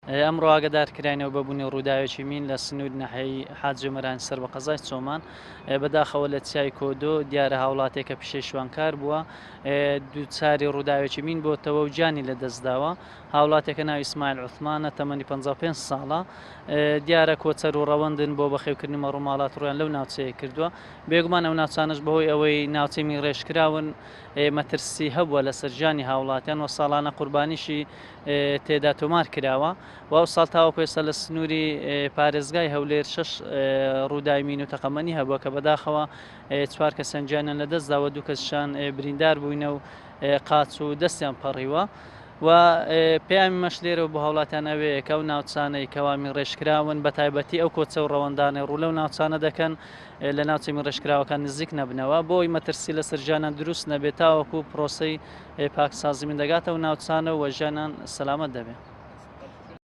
ئەمڕۆ ئاگەدار کراینەوە بە بوونی ڕووداوێکی مین لە سنوور ناحیەی حاجی ئۆمەرانی سەر بە قەزای چۆمان. بەداخەوە لە چیای کۆدۆ دیارە هاوڵاتیەکە پیشەی شوانکار بووە، دووچاری ڕووداوێکی مین بۆتەوە و گیانی لەدەستداوە. هاوڵاتیەکە ناوی ئیسماعیل عوسمانە، تەمەنی 55 ساڵە. دیارە کۆچەر و ڕەوەندن بۆ بەخێوکردنی مەڕوماڵات ڕوویان لەو ناوچەیە کردووە. بێگومان ئەو ناوچانەش بەهۆی ئەوەی ناوچەی مینڕێژکراون مەترسی هەبووە لەسەر ژیانی هاوڵاتیان و ساڵانە قوربانیشی تێدا تۆمار کراوە و ئەوساڵ تاوەکو ئێستا لە سنووری پارێزگای هەولێر شەش ڕووداوی مین و تەقەمەنی هەبووە کە بەداخەوە چوار کەسیان گیانیان لەدەستداوە، دوو کەسیشان بریندار بووینە و قاچ و دەستیان پەڕیوە. و پەیامی مەش لێرەوە بۆ هاوڵاتیان ئەوەیە کە ئەو ناوچانەی کەوا مینڕێژکراون بە تایبەتی ئەو کۆچە و ڕەوەندانەی ڕوو لەو ناوچانە دەکەن لە ناوچە مینڕێژکراوەکان نزیک نەبنەوە بۆ ئەوەی مەترسی لەسەر ژیانیان دروست نەبێت تاوەکو پرۆسەی پاکسازی من دەگاتە ئەو ناوچانە و ژیانیان سەلامەت دەبێت.